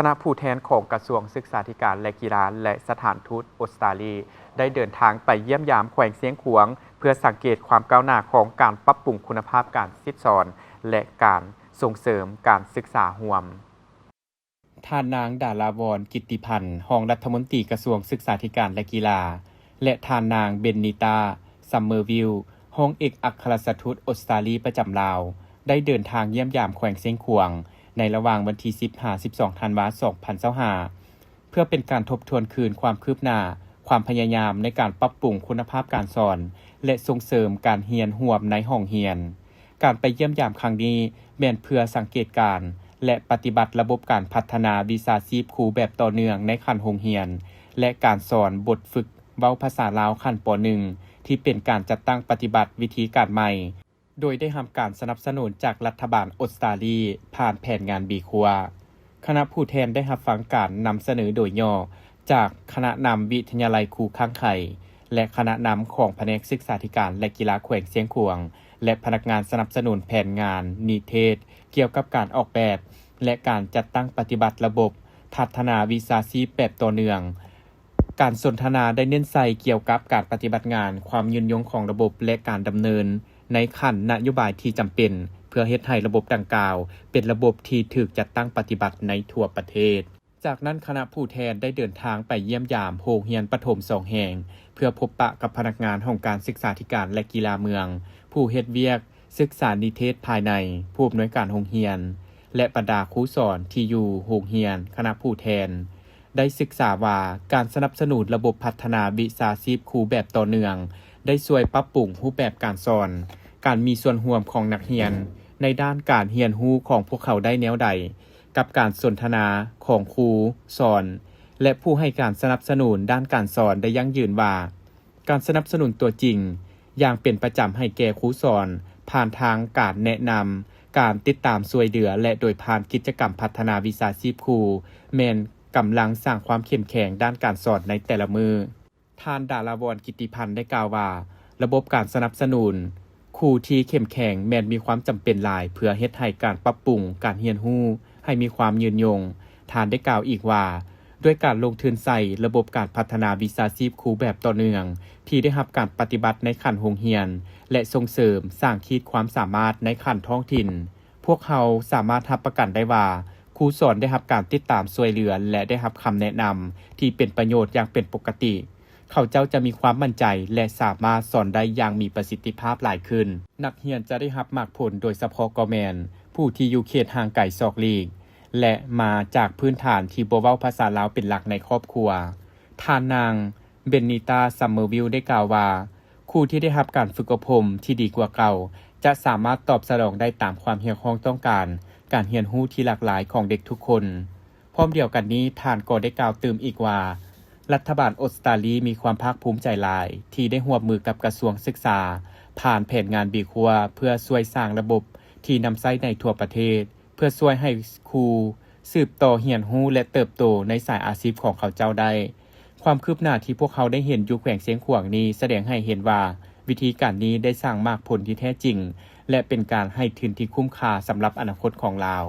ຄະນະຜູ້ແທນຂອງກະຊວງສຶກສາທິການ ແລະ ກິລາ ແລະ ສະຖານທູດອົດສະຕາລີ ໄດ້ເດີນທາງໄປຢ້ຽມຢາມແຂວງຊຽງຂວາງ ເພື່ອສັງເກດຄວາມກ້າວໜ້າຂອງການປັບປຸງຄຸນນະພາບການສິດສອນ ແລະ ການສົ່ງເສີມການສຶກສາຮ່ວມ. ທ່ານນາງ ດາລາວອນ ກິດຕິພັນ ຮອງລັດຖະມົນຕີກະຊວງສຶກສາທິການ ແລະ ກິລາ ແລະ ທ່ານນາງ ເບນນິຕາ ຊັມເມີວິລ ຮອງເອກອັກຄະລັດຖະທູດອົດສະຕາລີປະຈຳລາວ ໄດ້ເດີນທາງຢ້ຽມຢາມແຂວງຊຽງຂວາງ ໃນລະຫວ່າງວັນທີສິບ ຫາ ສິບສອງ ທັນວາ ສອງພັນຊາວຫ້າ ເພື່ອເປັນການທົບທວນຄືນຄວາມຄືບໜ້າ, ຄວາມພະຍາຍາມໃນການປັບປຸງຄຸນນະພາບການສອນ ແລະ ສົ່ງເສີມການຮຽນຮ່ວມໃນຫ້ອງຮຽນ. ການໄປຢ້ຽມຢາມຄັ້ງນີ້ ແມ່ນເພື່ອສັງເກດການ ແລະ ປະຕິບັດລະບົບການພັດທະນາວິຊາຊີບຄູແບບຕໍ່ເນື່ອງໃນຂັ້ນໂຮງຮຽນ ແລະ ການສອນບົດຝຶກເວົ້າພາສາລາວຂັ້ນ ປ.ໜຶ່ງ ທີ່ເປັນການຈັດຕັ້ງປະຕິບັດວິທີການໃໝ່ ໂດຍໄດ້ຮັບການສະໜັບສະໜູນຈາກລັດຖະບານອົດສະຕາລີ ຜ່ານແຜນງານ B Core. ຄະນະຜູ້ແທນໄດ້ຮັບຟັງການນຳສະເໜີໂດຍຫຍໍ້ຈາກຄະນະນຳວິທະຍາໄລຄູຂ້າງໄຄ ແລະ ຄະນະນຳຂອງພະແນກສຶກສາທິການ ແລະ ກິລາແຂວງຊຽງຂວາງ ແລະ ພະນັກງານສະໜັບສະໜູນແຜນງານນິເທດ ກ່ຽວກັບການອອກແບບ ແລະ ການຈັດຕັ້ງປະຕິບັດລະບົບພັດທະນາວິຊາຊີບແບບຕໍ່ເນື່ອງ. ການສົນທະນາໄດ້ເນັ້ນໃສ່ກ່ຽວກັບການປະຕິບັດງານ, ຄວາມຍືນຍົງຂອງລະບົບ ແລະ ການດຳເນີນໃນຂັ້ນນະໂຍບາຍທີ່ຈຳເປັນ ເພື່ອເຮັດໃຫ້ລະບົບດັ່ງກ່າວເປັນລະບົບທີ່ຖືກຈັດຕັ້ງປະຕິບັດໃນທົ່ວປະເທດ. ຈາກນັ້ນຄະນະຜູ້ແທນໄດ້ເດີນທາງໄປຢ້ຽມຢາມໂຮງຮຽນປະຖົມສອງແຫ່ງ ເພື່ອພົບປະກັບພະນັກງານຫ້ອງການສຶກສາທິການ ແລະ ກິລາເມືອງ, ຜູ້ເຮັດວຽກສຶກສານິເທດພາຍໃນ, ຜູ້ອຳນວຍການໂຮງຮຽນ ແລະ ບັນດາຄູສອນທີ່ຢູ່ໂຮງຮຽນ. ຄະນະຜູ້ແທນໄດ້ສຶກສາວ່າ ການສະໜັບສະໜູນລະບົບພັດທະນາວິຊາຊີບຄູແບບຕໍ່ເນື່ອງ ໄດ້ຊ່ວຍປັບປຸງຮູບແບບການສອນ, ການມີສ່ວນຮ່ວມຂອງນັກຮຽນໃນດ້ານການຮຽນຮູ້ຂອງພວກເຂົາໄດ້ແນວໃດ ກັບການສົນທະນາຂອງຄູສອນ ແລະ ຜູ້ໃຫ້ການສະໜັບສະໜູນດ້ານການສອນໄດ້ຢັ້ງຢືນວ່າ ການສະໜັບສະໜູນຕົວຈິງຢ່າງເປັນປະຈຳໃຫ້ແກ່ຄູສອນ ຜ່ານທາງການແນະນຳ, ການຕິດຕາມຊ່ວຍເຫຼືອ ແລະ ໂດຍຜ່ານກິດຈະກຳພັດທະນາວິຊາຊີບຄູ ແມ່ນກຳລັງສ້າງຄວາມເຂັ້ມແຂງດ້ານການສອນໃນແຕ່ລະມື້. ທ່ານ ດາລາວອນ ກິດຕິພັນ ໄດ້ກ່າວວ່າ ລະບົບການສະໜັບສະໜູນຄູທີ່ເຂັ້ມແຂງແມ່ນມີຄວາມຈຳເປັນຫຼາຍ ເພື່ອເຮັດໃຫ້ການປັບປຸງການຮຽນຮູ້ໃຫ້ມີຄວາມຍືນຍົງ. ທ່ານໄດ້ກ່າວອີກວ່າ ດ້ວຍການລົງທຶນໃສ່ລະບົບການພັດທະນາວິຊາຊີບຄູແບບຕໍ່ເນື່ອງ ທີ່ໄດ້ຮັບການປະຕິບັດໃນຂັ້ນໂຮງຮຽນ ແລະ ສົ່ງເສີມສ້າງຂີດຄວາມສາມາດໃນຂັ້ນທ້ອງຖິ່ນ, ພວກເຮົາສາມາດຮັບປະກັນໄດ້ວ່າ ຄູສອນໄດ້ຮັບການຕິດຕາມຊ່ວຍເຫຼືອ ແລະ ໄດ້ຮັບຄຳແນະນຳທີ່ເປັນປະໂຫຍດຢ່າງເປັນປົກກະຕິ. ເຂົາເຈົ້າຈະມີຄວາມໝັ້ນໃຈ ແລະ ສາມາດສອນໄດ້ຢ່າງມີປະສິດທິພາບຫຼາຍຂຶ້ນ. ນັກຮຽນຈະໄດ້ຮັບໝາກຜົນ ໂດຍສະເພາະກໍແມ່ນຜູ້ທີ່ຢູ່ເຂດຫ່າງໄກສອກຫຼີກ ແລະ ມາຈາກພື້ນຖານທີ່ບໍ່ເວົ້າພາສາລາວເປັນຫຼັກໃນຄອບຄົວ. ທ່ານນາງ ເບນນິຕາ ຊັມເມີວິລ ໄດ້ກ່າວວ່າ ຄູທີ່ໄດ້ຮັບການຝຶກອົບຮົມທີ່ດີກວ່າເກົ່າ ຈະສາມາດຕອບສະໜອງໄດ້ຕາມຄວາມຮຽກຮ້ອງຕ້ອງການການຮຽນຮູ້ທີ່ຫຼາກຫຼາຍຂອງເດັກທຸກຄົນ. ພ້ອມດຽວກັນນີ້, ທ່ານກໍໄດ້ກ່າວຕື່ມອີກວ່າ ລັດຖະບານອົດສະຕາລີມີຄວາມພາກພູມໃຈຫຼາຍ ທີ່ໄດ້ຮ່ວມມືກັບກະຊວງສຶກສາ ຜ່ານແຜນງານ B Core ເພື່ອຊ່ວຍສ້າງລະບົບທີ່ນຳໃຊ້ໃນທົ່ວປະເທດ ເພື່ອຊ່ວຍໃຫ້ຄູສືບຕໍ່ຮຽນຮູ້ ແລະ ເຕີບໂຕໃນສາຍອາຊີບຂອງເຂົາເຈົ້າໄດ້. ຄວາມຄືບໜ້າທີ່ພວກເຮົາໄດ້ເຫັນຢູ່ແຂວງຊຽງຂວາງນີ້ ສະແດງໃຫ້ເຫັນວ່າ ວິທີການນີ້ໄດ້ສ້າງໝາກຜົນທີ່ແທ້ຈິງ ແລະ ເປັນການໃຫ້ທຶນທີ່ຄຸ້ມຄ່າສຳລັບອະນາຄົດຂອງລາວ.